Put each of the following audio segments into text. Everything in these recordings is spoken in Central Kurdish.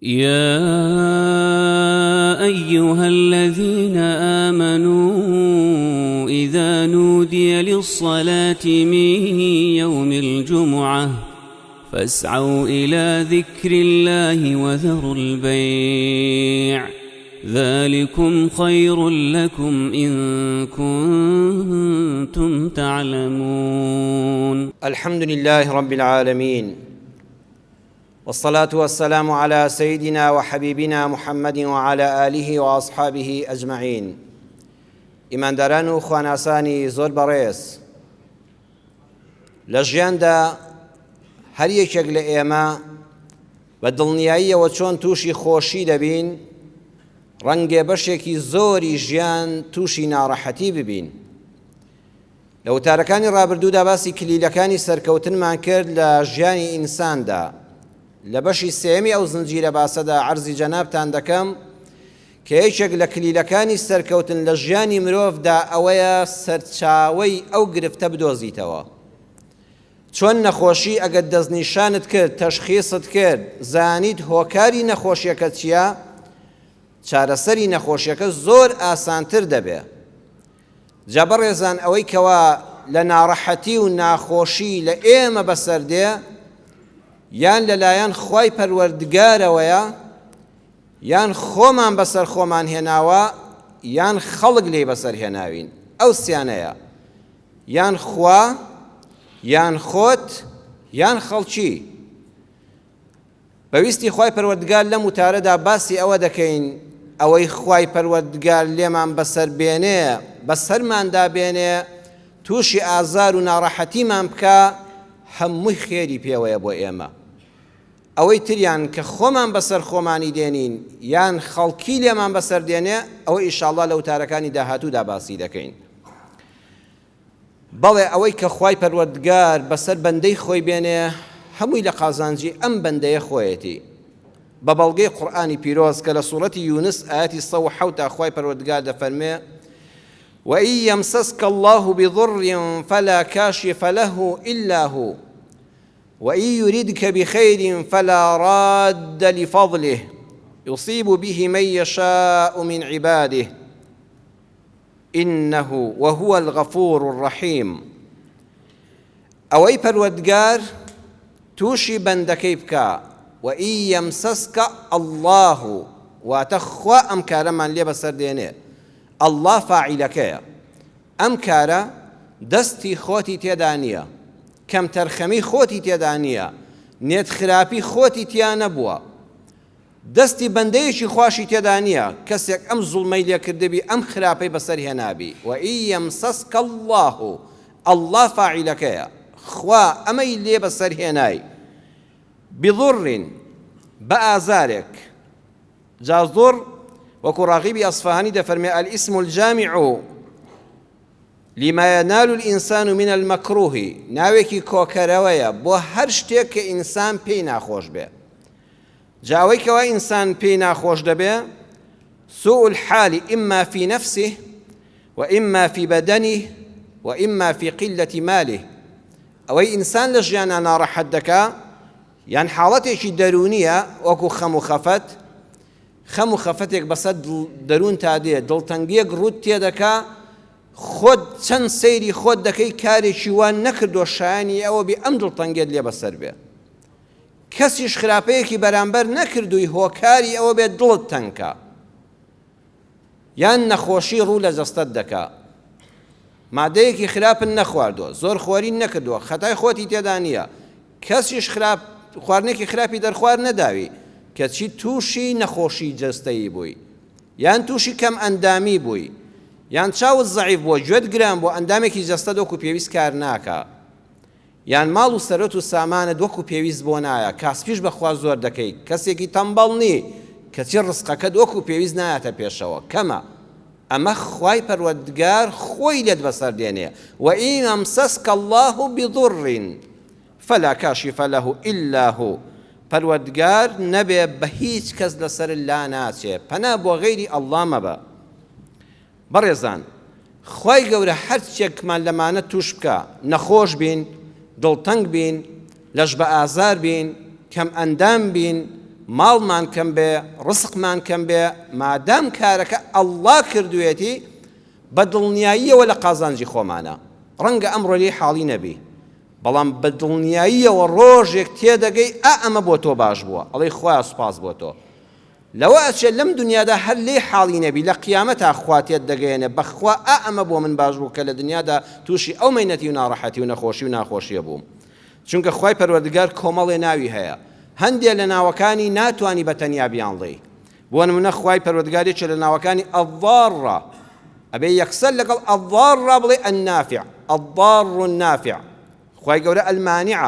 يا أيها الذين آمنوا إذا نودي للصلاة من يوم الجمعة فاسعوا إلى ذكر الله وذروا البيع ذلكم خير لكم إن كنتم تعلمون. الحمد لله رب العالمين والصلاة والسلام على سيدنا وحبيبنا محمد وعلى آله وأصحابه أجمعين. ئیمانداران و خواناسانی زۆر بەڕێز، لە ژیاندا هەر یەکێک لە ئێمە بە دڵنیاییەوە چۆن تووشی خۆشی دەبین، ڕەنگێ بەشێکی زۆری ژیان تووشی ناڕەحەتی ببین. لە وتارەکانی ڕابردوودا باسی کلیلەکانی سەرکەوتنمان کرد لە ژیانی ئینساندا. لە بەشی سێیەمی ئەو زنجیرە باسەدا عەرزی جەنابتان دەکەم کە یەکێک لە کلیلەکانی سەرکەوتن لە ژیانی مرۆڤدا ئەوەیە سەرچاوەی ئەو گرفتە بدۆزیتەوە. چۆن نەخۆشی ئەگەر دەستنیشانت کرد، تەشخیصت کرد، زانیت هۆکاری نەخۆشیەکە چییە، چارەسەری نەخۆشیەکە زۆر ئاسانتر دەبێ. جا بەڕێزان ئەوەی کەوا لە ناڕەحەتی و ناخۆشی لە ئێمە بەسەر دێ یان لەلایەن خوای پەروەردگارەوەیە یان خۆمان بەسەر خۆمان هێناوە یان خەڵک لێی بەسەر هێناوین، ئەو سیانەیە یان خوا یان خۆت یان خەڵکی. بە ویستی خوای پەروەردگار لەم وتارەدا باسی ئەوە دەکەین ئەوەی خوای پەروەردگار لێمان بەسەر بێنێ بەسەرماندا بێنێ تووشی ئازار و ناڕەحەتیمان بکا هەمووی خێری پێوەیە بۆ ئێمە، ئەوەی تریان کە خۆمان بەسەر خۆمانی دێنین یان خەڵکی لێمان بەسەر دێنێ ئەوە ئیشاڵڵا لە وتارەکانی داهاتوودا باسی دەکەین. بەڵێ ئەوەی کە خوای پەروەردگار بەسەر بەندەی خۆی بێنێ هەمووی لە قازانجی ئەم بەندەیە خۆیەتی بە بەڵگەی قورئانی پیرۆز کە لە سوڕەتی یونس ئایەتی 107 تا خوای پەروەردگار دەفەرموێ وَإِن يَمْسَسْكَ اللَّهُ بِضُرٍّ فَلَا كَاشِفَ لَهُ إِلَّا هُوَ وَإِن يُرِدْكَ بِخَيْرٍ فَلَا رَادَّ لِفَضْلِهِ يُصِيبُ بِهِ مَن يَشَاءُ مِنْ عِبَادِهِ انه وهو الغفور الرحیم ئەوەی پەروەردگار تووشی بەندەکەی بکا وان یمسسک اللە واتە خوا ئەم کارەمان لێ بەسەر دێنێ اللە فاعیلەکەیە ئەم کارە دەستی خۆتی تێدا نییە کەمتەرخەمی خۆتی تێدا نییە نێت خراپی خۆتی تیا نەبووە دەستی بەندەیەکی خواشی تێدا نیە کەسێک ئەم زوڵمەی لێ کردبی ئەم خراپەی بەسەر هێنابی، وان یمسسک اللە، اللە فاعیلەکەیە، خوا ئەمەی لێ بەسەر هێنای، بضر، بە ئازارێک، جا ضر وەکو ڕاغیبی ئەسفەهانی دەفەرمێ الاسم الجامع لما ینال الانسان من المکروه، ناوێکی کۆکەرەوەیە بۆ هەر شتێک کە ئینسان پێی ناخۆش بێ. جا ئەوەی کەوا ئینسان پێی ناخۆش دەبێ، سوء الحال اما فی نفسه و اما فی بدنه و اما فی قلة ماله، ئەوەی ئینسان لە ژیانا ناڕەحەت دەکا یان حاڵەتێکی دەروونیە وەکو خەم و خەفەت، خەم و خەفەتێک بەسەر دەروونتا دێ، دڵتەنگیەک ڕووت تێدەکا، خۆت چەند سەیری خۆت دەکەی کارێکی وا نەکردووە شایانی ئەوە بی ئەم دڵتەنگیەت لێ بەسەر بێ. کەسیش خراپەیەکی بەرامبەر نەکردووی هۆکاری ئەوە بێت دڵت تەنکە یان نەخۆشی ڕوو لە جەستەت دەکا مادەیەکی خراپن نەخواردووە زۆر خۆرین نەکردووە خەتای خۆتی تێدا نییە کەسیش خراپ خواردنێکی خراپی دەرخوار نەداوی کەچی تووشی نەخۆشی جەستەیی بووی یان تووشی کەم ئەندامی بووی یان چاوت زەعیف بووە گوێت گران بووە ئەندامێکی جەستەت وەکو پێویست کار ناکا یان ماڵ و سەروەت و سامانت وەکو پێویست بۆ نایە، کاسپیش بە خوا زۆر دەکەی، کەسێکی تەمبەڵ نی، کەچی ڕزقەکەت وەکو پێویست نایەتە پێشەوە، کەمە. ئەمە خوای پەروەردگار خۆی لێت بەسەر دێنێ، وَإِن یَمْسَسْکَ اللَّهُ بِضُرٍّ فَلَا کاشف لَهُ إِلَّا هُوَ، پەروەردگار نەبێ بە هیچ کەس لەسەرت لاناچێ، پەنا بۆ غەیری اللە مەبە. بەڕێزان خوای گەورە هەرچیەکمان لەمانە توش بکا نەخۆش بین دڵتەنگ بین لەش بەئازار بین کەم ئەندام بین. ماڵمان کەم بێ، ڕزقمان کەم بێ، مادام کارەکە اللە کردوویەتی، بە دڵنیاییەوە لە قازانجی خۆمانە. ڕەنگە ئەمڕۆ لێی حاڵی نەبی، بەڵام بە دڵنیاییەوە ڕۆژێک تێدەگەی ئا ئەمە بۆ تۆ باش بووە، ئەڵێی خوایە سوپاس بۆ تۆ. لەوە ئەچێ لەم دنیادا هەر لێی حاڵی نەبی، لە قیامەتا خوا تێت دەگەیەنێ بەخوا ئا ئەمە بۆ من باش بوو کە لە دنیادا تووشی ئەو مەینەتی و ناڕەحەتی و نەخۆشی و ناخۆشیە بووم. چونکە خوای پەروەردگار کۆمەڵێ ناوی هەیە هەندێ لە ناوەکانی ناتوانی بە تەنیا بیانڵێی بۆ نمونە خوای پەروەردگار یەکێ لە ناوەکانی الضار ئەبێ یەکسەر لەگەڵ الضار بڵێ النافع الضار النافع خوای گەورە المانع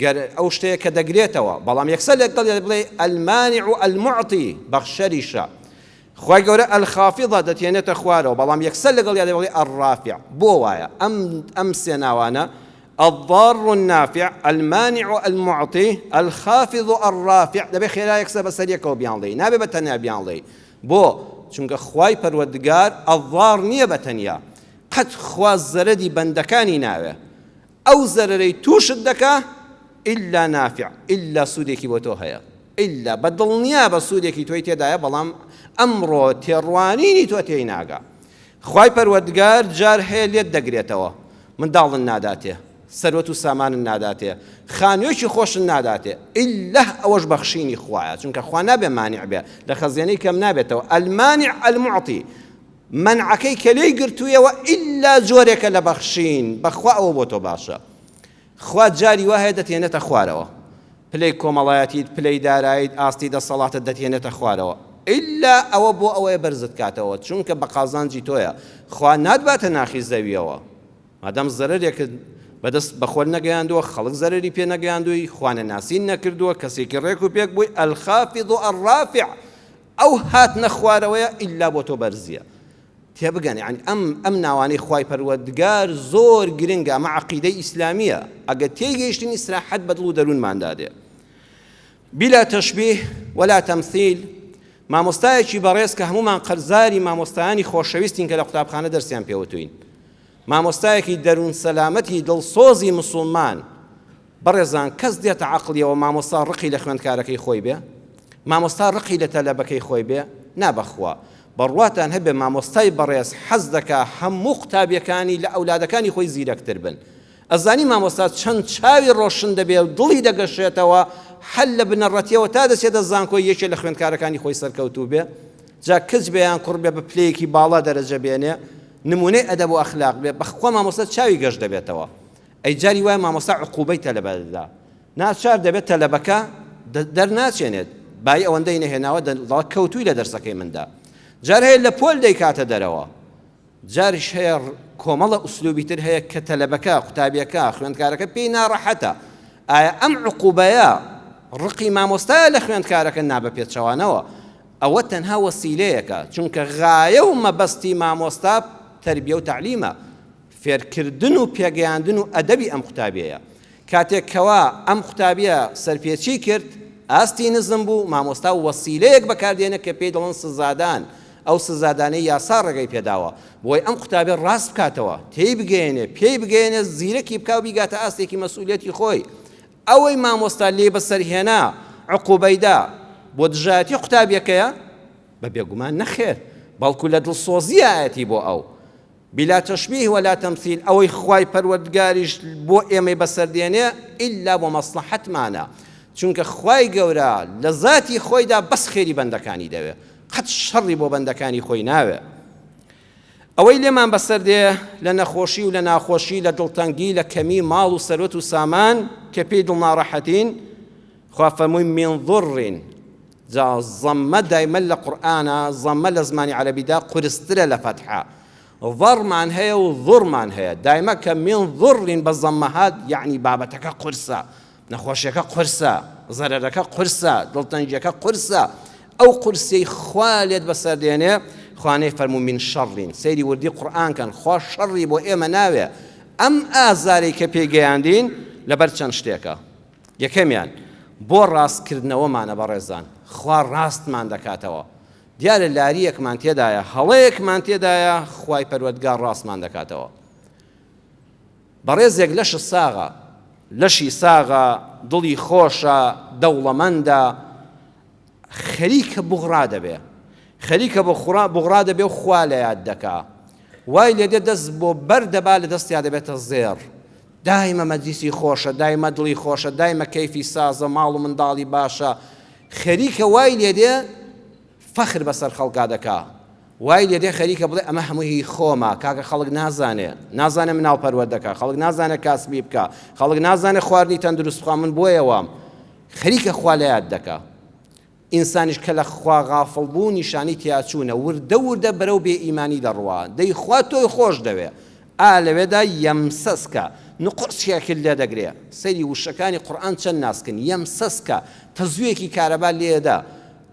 گەر ئەو شتەیە کە دەگرێتەوە بەڵام یەکسەر لەگەڵ بڵێ المانع المعطی بەخشەریشە خوای گەورە الخافضە دەتهێنێتە خوارەوە بەڵام یەکسەر لەگەڵیا دەڵێ الرافع بۆ وایە ئەم ئەم سێ ناوانە الضار النافع المانع المعطي الخافض الرافع دەبێ خێرا یەکسەر بەسەر یەکەوە بیانڵێی نابێ بە تەنیا بیانڵێی بۆ چونکە خوای پەروەردگار الضار نییە بە تەنیا قەت خوا زەرەدی بەندەکانی ناوێ ئەو زەرەرەی توشت دەکا ئیلا نافع ئیلا سودێکی بۆ تۆ هەیە ئیلا بە دڵنیابە سودێکی تۆی تێدایە بەڵام ئەمڕۆ تێڕوانینی تۆ تێی ناگا خوای پەروەردگار جار هەیە لێت دەگرێتەوە منداڵن ناداتێ سەروەت و سامانن ناداتێ خانوێکی خۆشن ناداتێ ئیلا ئەوەش بەخشینی خوایە چونکە خوا نابێ مانع بێ لە خەزێنەی کەم نابێتەوە المانع المعطی مەنعەکەی کە لێی گرتوویەوە ئیلا جۆرێکە لە بەخشین بەخوا ئەوە بۆ تۆ باشە خوا جاری وا هەیە دەتێنێتە خوارەوە پلەی کۆمەڵایەتیت پلەی داراییت ئاستی دەسەڵاتت دەتێنێتە خوارەوە ئیلا ئەوە بۆ ئەوەیە بەرزت کاتەوە چونکە بە قازانجی تۆیە خوا ناتباتە ناخی زەویەوە مادام زەرەرێکت بەدەست بەخۆت نەگەیاندووە خەڵک زەرەری پێ نەگەیاندووی خوانەناسین نەکردووە کەسێکی ڕێک و پێک بووی الخافض الرافع ئەو هاتنە خوارەوەیە ئیلا بۆ تۆ بەرزیە تێبگەن یعنی ئەم ئەم ناوانەی خوای پەروەردگار زۆر گرنگە ئەمە عەقیدەی ئیسلامیە ئەگەر تێگەیشتین ئیسراحەت بە دڵ و دەروونماندا دێ بلا تشبیه ولا تمثیل مامۆستایەکی بەڕێز کە هەمومان قەرزاری مامۆستایانی خۆشەویستین کە لە قوتابخانە دەرسیان پێوتوین مامۆستایەکی دەروون سەلامەتی دڵسۆزی مسوڵمان بەڕێزان کەس دێتە عەقڵیەوە مامۆستا ڕقی لە خوێندکارەکەی خۆی بێ؟ مامۆستا ڕقی لە تەلەبەکەی خۆی بێ؟ نا بەخوا بڕواتان هەبێ مامۆستای بەڕێز حەز دەکا هەموو قوتابیەکانی لە ئەولادەکانی خۆی زیرەکتر بن ئەزانی مامۆستا چەند چاوی ڕۆشن دەبێ و دڵی دەگەشێتەوە هەر لە بنەڕەتیەوە تا دەچێتە زانکۆی یەکێ لە خوێندکارەکانی خۆی سەرکەوتوو بێ جا کچ بێ یان کوڕ بێ بە پلەیەکی باڵا دەرەجە بێنێ نمونەی ئەدەب و ئەخلاق بێ بەخوا مامۆستا چاوی گەش دەبێتەوە ئەی جاری وایە مامۆستا عقوبەی تەلەبە دەدا ناچار دەبێت تەلەبەکە دەرناچێنێت بای ئەوەندەی نەهێناوە دەڵێ کەوتووی لە دەرسەکەی مندا جار هەیە لە پۆل دەیکاتە دەرەوە جاریش هەیە کۆمەڵە ئوسلوبی تر هەیە کە تەلەبەکە قوتابیەکە خوێندکارەکە پێی ناڕەحەتە ئایا ئەم عقوبەیە ڕقی مامۆستایە لە خوێندکارەکە نا بە پێچەوانەوە ئەوە تەنها وەسیلەیەکە چونکە غایە و مەبەستی مامۆستا تەربیە و تەعلیمە فێرکردن و پێگەیاندن و ئەدەبی ئەم قوتابیەیە. کاتێک کەوا ئەم قوتابیە سەرپێچی کرد، ئاستی نزم بوو، مامۆستا وەسیلەیەک بەکاردێنێت کە پێی دەڵێن سزادان، ئەو سزادانەی یاسا ڕێگەی پێداوە، بۆی ئەم قوتابیە ڕاست بکاتەوە، تێی بگەیەنێ، پێی بگەیەنێ، زیرەکی بکا و بیگاتە ئاستێکی مەسئولیەتی خۆی. ئەوەی مامۆستا لێی بەسەر هێنا، عقوبەی دا، بۆ دژایەتی قوتابیەکەیە؟ بە بێگومان نەخێر، بەڵکو لە دڵسۆزیایەتی بۆ ئەو. بلا تشبیه ولا تمثیل، ئەوەی خوای پەروەردگاریش بۆ ئێمەی بەسەر دێنێ ئیلا بۆ مەسڵەحەتمانە، چونکە خوای گەورە لە زاتی خۆیدا بەس خێری بەندەکانی دەوێ، قەت شەڕی بۆ بەندەکانی خۆی ناوێ. ئەوەی لێمان بەسەر دێ لە نەخۆشی و لە ناخۆشی، لە دڵتەنگی، لە کەمی ماڵ و سەروەت و سامان کە پێی دڵناڕەحەتین، خوا فەرمووی من ضر، جا ضمە دایمە لە قورئانا ضمە لە زمانی عەرەبیدا قورسترە لە فەتحە ضرمان هەیە و ضرمان هەیە دایمە کە من ضر بە ضمە هات یعنی بابەتەکە قورسە نەخۆشیەکە قورسە زەرەرەکە قورسە دڵتەنگیەکە قورسە ئەو قورسیەی خوا لێت بەسەر دێنێ خوانەی فەرموو من شەڕین سەیری وردی قورئان کەن خوا شەڕی بۆ ئێمە ناوێ ئەم ئازارەی کە پێی گەیاندین لەبەر چەند شتێکە یەکەمیان، بۆ ڕاستکردنەوەمانە بەڕێزان، خوا ڕاستمان دەکاتەوە، دیارە لارییەکمان تێدایە، هەڵەیەکمان تێدایە، خوای پەروەردگار ڕاستمان دەکاتەوە. بەڕێزێک لەشت ساغە، لەشی ساغە، دڵی خۆشە، دەوڵەمەندە، خەریکە بوغڕا دەبێ. خەریکە بوغڕا دەبێ و خوا لە یاد دەکا. وای لێ دێ دەست بۆ بەر دەبا لە دەستیا دەبێتە زێڕ. دایمە مەجلیسی خۆشە، دایمە دڵی خۆشە، دایمە کەیفی سازە، ماڵ و منداڵی باشە. خەریکە وای لێ دێ فەخر بەسەر خەڵکا دەکا. وای لێدێ خەریکە بڵێ ئەمە هەمووی هی خۆمە، کاکە خەڵک نازانێ، نازانێ مناڵ پەروەردە کا، خەڵک نازانێ کاسبی بکا، خەڵک نازانێ خواردنی تەندروست بخوا، من بۆیە وام. خەریکە خوا لە یاد دەکا. ئینسانیش کە لە خوا غافڵ بوو نیشانەی تیاچوونە، وردە وردە بەرەو بێ ئیمانی دەڕوا. دەی خوا تۆی خۆش دەوێ. ئا لەوێدا یەمسەسکە نقورچێکت لێ دەگرێ. سەیری وشەکانی قورئان چەند ناسکن، یەمسەسکە تەزوویەکی کارەبا لێدە.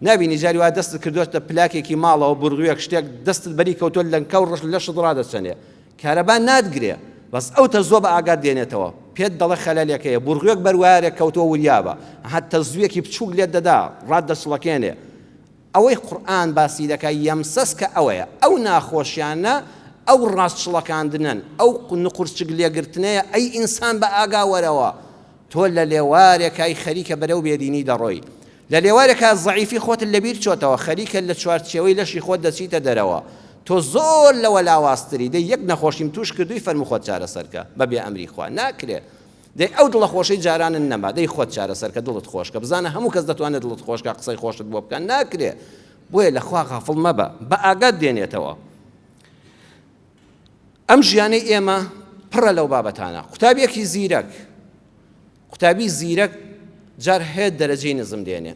نابینی جاری وا دەستت کردۆتە پلاکێکی ماڵەوە بورغوێک شتێک دەستت بەری کەوتوە لەنکاو ڕەش لەشت ڕادەچەنێ کارەبا ناتگرێ بەس ئەو تەزوە بە ئاگات دێنێتەوە پێت دەڵێ خەلەلێک هەیە بورغوێک بەر وایەرێک کەوتوە وریابە ها تەزویەکی بچوک لێت دەدا ڕات دەچڵەکێنێ ئەوەی قورئان باسی دەکا یەمسەسکە ئەوەیە ئەو ناخۆشیانە ئەو ڕاست چڵەکاندنەن ئەو نقورچک لێگرتنەیە ئەی ئینسان بە ئاگا وەرەوە تۆ لە لێوارێکای خەریکە بەرەو بێدینی دەڕۆی لە لێوارێکا زەعیفی خۆتت لەبیر چۆتەوە، خەریکە لە چوارچێوەی لەشی خۆت دەچیتە دەرەوە، تۆ زۆر لەوە لاوازتری، دەی یەک نەخۆشیم تووش کردووی فەرموو خۆت چارەسەر کە، بە بێ ئەمری خوا ناکرێ، دەی ئەو دڵە خۆشەی جارانت نەما، دەی خۆت چارەسەر کە، دڵت خۆش کە، بزانە هەموو کەس دەتوانێ دڵت خۆش کا، قسەی خۆشت بۆ بکا، ناکرێ، بۆیە لە خوا غافڵ مەبە، بە ئاگات دێنێتەوە. ئەم ژیانەی ئێمە پڕە لەو بابەتانە، قوتابیەکی زیرەک، قوتابی زیرەک جار هەیە دەرەجەی نزم دێنێ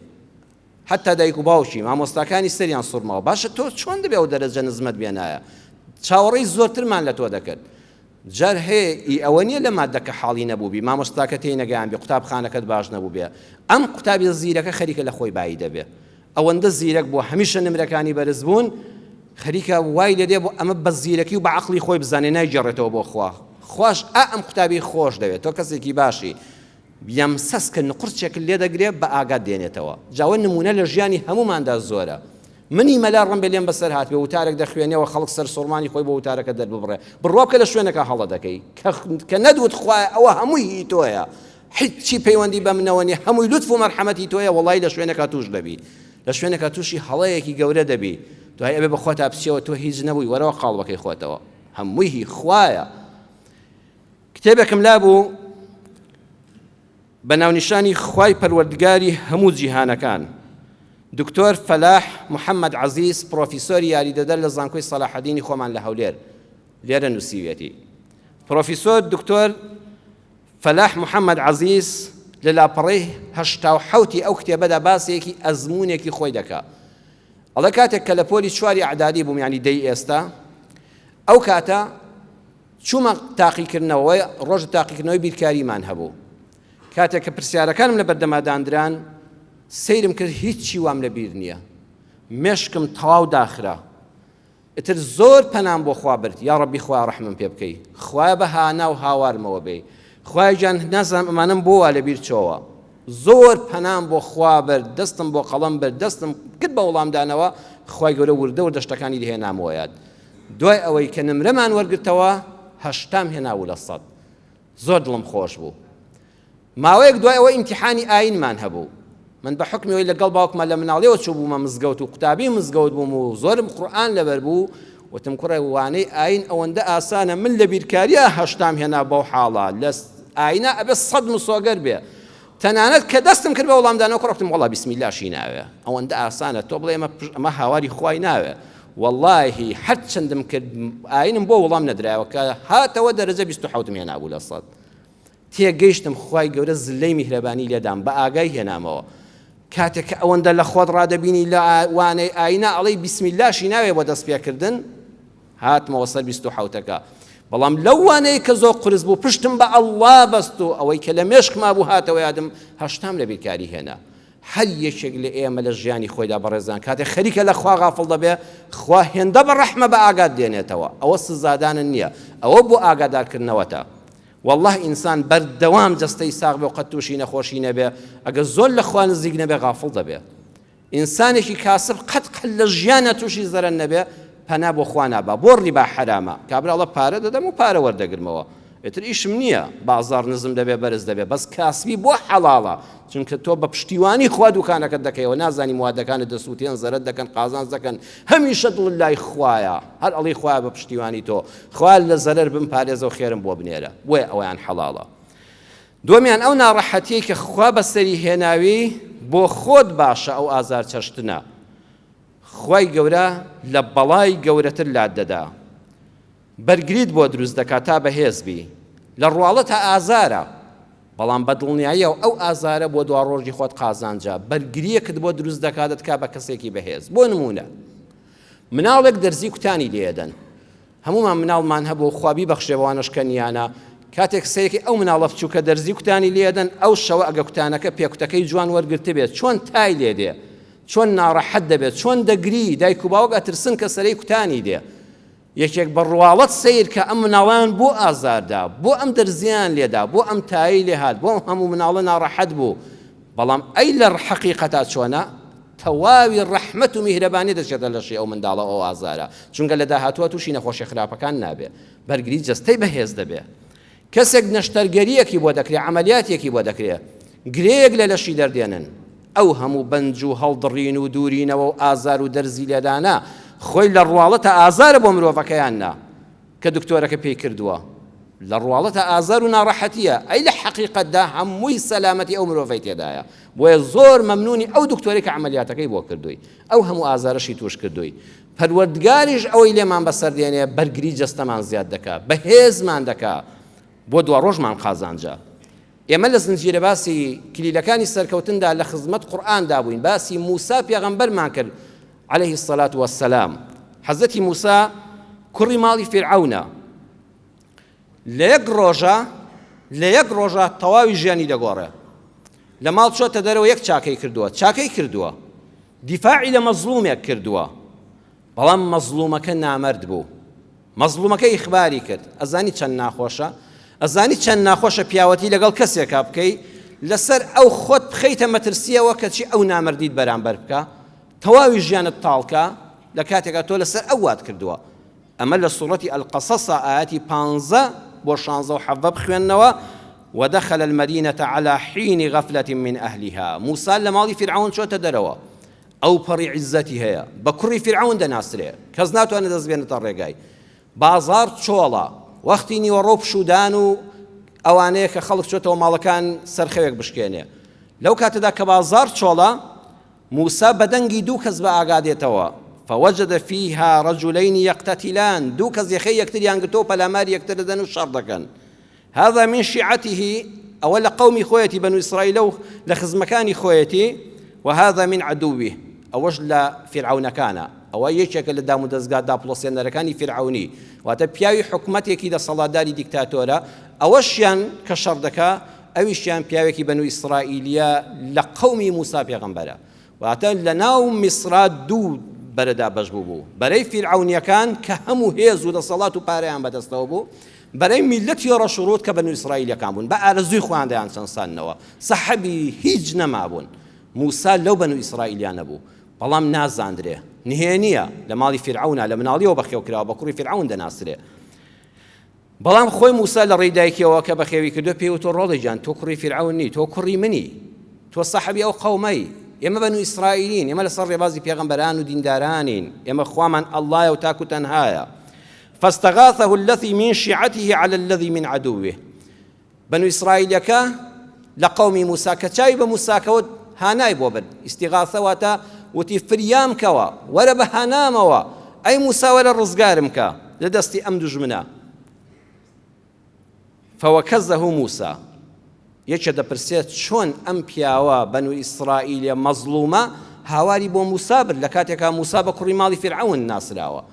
حتا دایک و باوکی مامۆستاکانی سەریان سوڕماوە باشە تۆ چۆن دەبێ ئەو دەرەجە نزمەت بێنایە چاوەڕێی زۆرترمان لە تۆ دەکرد جار هەیە ئی ئەوە نییە لە مادەکە حاڵی نەبووبی مامۆستاکە تێی نەگەیان بێ قوتابخانەکەت باش نەبوو بێ ئەم قوتابی زیرەکە خەریکە لە خۆی بایی دەبێ ئەوەندە زیرەک بووە هەمیشە نمرەکانی بەرز بوون خەریکە وای لێ دێ بۆ ئەمە بە زیرەکی و بە عەقڵی خۆی بزانێ نایگێڕێتەوە بۆ خوا خواش ئا ئەم قوتابی خۆش دەوێت تۆ کەسێکی باشی یەمسەس کە نقورچێکت لێ دەگرێ بە ئاگات دێنێتەوە جاوە نمونە لە ژیانی هەمووماندا زۆرە منی مەلا ڕەنبێ لێم بەسەر هاتبێ وتارێک دەخوێنێەوە خەڵک سەر سوڕمانی خۆی بۆ وتارەکە دەرببڕێ بڕوا بکە لە شوێنەکە هەڵە دەکەی کە نەدوت خوایە ئەوە هەمووی هی تۆیە هیچی پەیوەندی بە منەوە نیە هەمووی لوتف و مەرحەمەتی تۆیە وەڵای لە شوێنێکا توش دەبی لە شوێنێکا توشی هەڵەیەکی گەورە دەبی دوای ئەبێ بە خۆتا بچیەوە تۆ هیچ نەبووی وەرەوە قاڵبەکەی خۆتەوە هەمووی هی خوایە کتێبێکم لابوو بە ناونیشانی خوای پەروەردگاری هەموو جیهانەکان دکتۆر فەلاح محەممەد عەزیز پرۆفیسۆری یاریدەدەر لە زانکۆی سەلاحەدینی خۆمان لە هەولێر لێرە نووسیویەتی پرۆفیسۆر دکتۆر فەلاح محەمەد عەزیز لە لاپەڕەی 87 ی ئەو کتێبەدا باسێکی ئەزموونێکی خۆی دەکا. ئەڵێ کاتێک کە لە پۆلی چواری ئەعدادی بووم یانی دەی ئێستا ئەو کاتە چوومە تاقیکردنەوە ڕۆژ تاقیکردنەوەی بیرکاریمان هەبوو کاتێک کە پرسیارەکانم لە بەردەما داندران سەیرم کرد هیچی وام لە بیر نییە مێشکم تەواو داخرا ئیتر زۆر پەنام بۆ خوا برد یاڕەبی خوایە ڕەحمم پێ بکەی خوایە بە هانا و هاوارمەوە بێی خوایە گیان نازانم ئەمانەم بۆ وا لەبیر چۆوە زۆر پەنام بۆ خوا برد دەستم بۆ قەڵەم برد دەستم کرد بە وەڵامدانەوە خوای گەورە وردە وردە شتەکانی لێهێنامەوە یاد دوای ئەوەی کە نمرەمان وەرگرتەوە هەشتام هێنابوو لە سەد زۆر دڵم خۆش بوو ماوەیەک دوای ئەوە ئیمتیحانی ئایینمان هەبوو. من بە حوکمی ئەوەی لەگەڵ باوکما لە مناڵیەوە چووبوومە مزگەوت و قوتابی مزگەوت بووم و زۆرم قورئان لەبەر بوو، وتم کوڕە وانەی ئایین ئەوەندە ئاسانە من لە بیرکارییا هەشتام هێنا بەو حاڵە لە ئایینا ئەبێ سەد مسۆگەر بێ. تەنانەت کە دەستم کرد بە وەڵامدانەوە کوڕە وتم وەڵا بیسمیلاشی ناوێ ئەوەندە ئاسانە تۆ بڵێ ئەمە ئەمە هاواری خوای ناوێ. وەڵاهی هەرچەندم کرد ئایینم بۆ وەڵام نەدرایەوە کە هاتەوە دەرەجە 27 هێنابوو لە سەد. تێگەیشتم خوای گەورە زلەی میهرەبانی لێدام بە ئاگای هێنامەوە کاتێک کە ئەوەندە لە خۆت ڕادەبینی لە وانەی ئاینا ئەڵێی بسم اللهشی ناوێ بۆ دەست پێکردن هاتمەوە سەر 27ەکە بەڵام لەو وانەیە کە زۆر قورس بوو پشتم بە ئەڵڵا بەست و ئەوەی کە لە مێشکما بوو هاتەوە یادم هەشتام لە بیرکاری هێنا هەر یەکێک لە ئێمە لە ژیانی خۆیدا بەڕێزان کاتێک خەریکە لە خوا غافڵ دەبێ خوا هێندە بە ڕەحمە بە ئاگات دێنێتەوە ئەوە سزادانن نییە ئەوە بۆ ئاگادارکردنەوەتە واللە ئینسان بەردەوام جەستەی ساغ بێ و قەت تووشی نەخۆشی نەبێ ئەگەر زۆر لە خوا نزیک نەبێ غافڵ دەبێ ئینسانێکی کاسب قەت قەت لە ژیانە تووشی زەرەر نەبێ پەنا بۆ خوا نابا بۆ ڕیبا حەرامە کابرا ئەڵێ پارە دەدەم و پارە وەردەگرمەوە. ئیتر ئیشم نییە بازاڕ نزم دەبێ بەرز دەبێ بەس کاسبی بۆ حەڵاڵە چونکە تۆ بە پشتیوانی خوا دوکانەکەت دەکەیەوە نازانی موادەکانت دەسووتێن زەرەر دەکەن قازانج دەکەن هەمیشە دڵت لای خوایە هەر ئەڵێی خوایە بە پشتیوانی تۆ خوا لە زەرەر بمپارێزە و خێرم بۆ بنێرە بۆیە ئەویان حەڵاڵە دووەمیان ئەو ناڕەحەتیەی کە خوا بەسەری هێناوی بۆ خۆت باشە ئەو ئازار چەشتنە خوای گەورە لە بەڵای گەورەتر لات دەدا بەرگریت بۆ دروست دەکا تا بەهێز بی لە ڕواڵەتا ئازارە بەڵام بە دڵنیاییەوە ئەو ئازارە بۆ دواڕۆژی خۆت قازانجە بەرگریەکت بۆ دروست دەکا دەتکا بە کەسێکی بەهێز بۆ نمونە مناڵێک دەرزی کوتانی لێدەن هەمومان مناڵمان هەبوو خوا بیبەخشێ بەوانەش کە نیانە کاتێک سەیرکی ئەو مناڵە بچووکە دەرزی کوتانی لێدەن ئەو شەوە ئەگە کوتانەکە پێکوتەکەی جوان وەرگرتبێت چۆن تای لێ دێ چۆن ناڕەحەت دەبێت چۆن دەگری دایک و باوک ئەترسن کە سەرەی کوتانی دێ یەکێک بە ڕواڵەت سەیر کە ئەم مناڵەیان بۆ ئازار دا، بۆ ئەم دەرزییان لێ دا، بۆ ئەم تایەی لێ هات، بۆ ئەم هەموو مناڵە ناڕەحەت بوو، بەڵام ئەی لە حەقیقەتا چۆنە؟ تەواوی ڕەحمەت و میهرەبانی دەچێتە لەشی ئەو منداڵە ئەو ئازارە، چونکە لە داهاتووە تووشی نەخۆشیە خراپەکان نابێ، بەرگری جەستەی بەهێز دەبێ. کەسێک نەشتەرگەرییەکی بۆ دەکرێ، عەمەلیاتێکی بۆ دەکرێ، گرێیەک لە لەشی دەردێنن، ئەو هەموو بەنج و هەڵدڕین و دوورینەوە و ئازار و دەرزی لێدانە، خۆی لە ڕواڵەتا ئازارە بۆ مرۆڤەکە یان نا کە دکتۆرەکە پێی کردووە؟ لە ڕواڵەتا ئازار و ناڕەحەتییە، ئەی لە حەقیقەتدا هەمووی سەلامەتی ئەو مرۆڤەی تێدایە، بۆیە زۆر مەمنوونی ئەو دکتۆرەی کە عەمەلیاتەکەی بۆ کردووی، ئەو هەموو ئازارەشی تووش کردووی. پەروەردگاریش ئەوەی لێمان بەسەر دێنێ بەرگری جەستەمان زیاد دەکا، بەهێزمان دەکا، بۆ دواڕۆژمان قازانجە. ئێمە لە زنجیرە باسی کلیلەکانی سەرکەوتندا لە خزمەت قورئاندا بووین، باسی موسا پێغەمبەرمان کرد علیه الصلاة والسلام. حەزرەتی موسا کوڕی ماڵی فیرعەونە، لە یەک ڕۆژە لە یەک ڕۆژە تەواوی ژیانی دەگۆڕێ. لە ماڵ چۆتە دەرەوە یەک چاکەی کردووە، چاکەی کردووە، دیفاعی لە مەزڵومێک کردووە، بەڵام مەزڵومەکە نامەرد بوو. مەزڵومەکە ئیخباری کرد. ئەزانی چەند ناخۆشە؟ ئەزانی چەند ناخۆشە پیاوەتی لەگەڵ کەسێکا بکەی، لەسەر ئەو خۆت بخەیتە مەترسییەوە کەچی ئەو نامەردیت بەرامبەر بکا، تەواوی ژیانت تاڵ کا، لە کاتێکا تۆ لەسەر ئەو وات کردووە. ئەمە لە سوڕەتی القصص ئایەتی پانزە بۆ شانزە و حەڤدە بخوێننەوە، ودخل المدینە علی حین غفلە من اهلها، موسا لە ماڵی فیرعەون چۆتە دەرەوە، ئەوپەڕی عیززەتی هەیە، بە کوڕی فیرعەون دەناسرێ، کەس ناتوانێ دەست بێنێتە ڕێگای، بازاڕ چۆڵە، وەختی نیوەڕۆ پشوودان و ئەوانەیە کە خەڵک چۆتەوە ماڵەکان سەرخەوێک بشکێنێ، لەو کاتەدا کە بازاڕ چۆڵە، موسا بە دەنگی دوو کەس بە ئاگا دێتەوە، فوجد فیها رجلین یقتتلان، دوو کەس یەخەی یەکتریان گرتووە و پەلاماری یەکتر دەدەن و شەڕ دەکەن. هذا من شیعته، ئەوە لە قەومی خۆیەتی بەنو ئیسرائیلە و لە خزمەکانی خۆیەتی، وهذا من عدوه، ئەوەش لە فیرعەونەکانە، ئەوە یەکێکە لە دامودەزگا داپڵۆسێنەرەکانی فیرعەونی، واتە پیاوی حکومەتێکی دەسەڵاتداری دیکتاتۆرە، ئەوەشیان کە شەڕ دەکا ئەویشیان پیاوێکی بەنو ئیسرائیلیە لە قەومی موسا پێغەمبەرە. واتە لە ناو میسرا دوو بەرە دابەش بووبوو، بەرەی فیرعەونیەکان کە هەموو هێز و دەسەڵات و پارەیان بەدەستەوە بوو، بەرەی میللەتی ڕەش و ڕووت کە بەنو ئیسرائیلیەکان بوون، بە ئارەزووی خۆیان دەیانچەساندنەوە، سەحەبی هیچ نەمابوون. موسا لەو بەنو ئیسرائیلیانە بوو، بەڵام نازاندرێ، نهێنیە، لە ماڵی فیرعەونا لە مناڵیەوە بەخێو کراوە، بە کوڕی فیرعەون دەناسرێ. بەڵام خۆی موسا لە ڕێی دایکیەوە کە بەخێوی کردووە پێی وتووە ڕۆڵە گیان تۆ کوڕی فیرعەون نی، تۆ کوڕی منی، تۆ ساحەبی ئەو قەومەی، ئێمە بەنو ئیسرائیلین، ئێمە لەسەر ڕێبازی پێغەمبەران و دیندارانین، ئێمە خوامان ئەڵڵایە و تاک و تەنهایە. فاستغاثه الذی من شیعته علی الذی من عدوه. بەنو ئیسرائیلەکە لە قەومی موسا کە چاوی بە موسا کەوت هانای بۆ برد. ئیستیغاثە واتە وتی فریام کەوە، وەرە بە هانامەوە، ئەی موسا وەرە ڕزگارم کە لە دەستی ئەم دوژمنە. فوکزه موسا. یەکێ دەپرسێت چۆن ئەم پیاوە بەنو ئیسرائیلە مەزڵومە هاواری بۆ موسا برد لە کاتێکا موسا بە کوڕی ماڵی فیرعەون ناسراوە.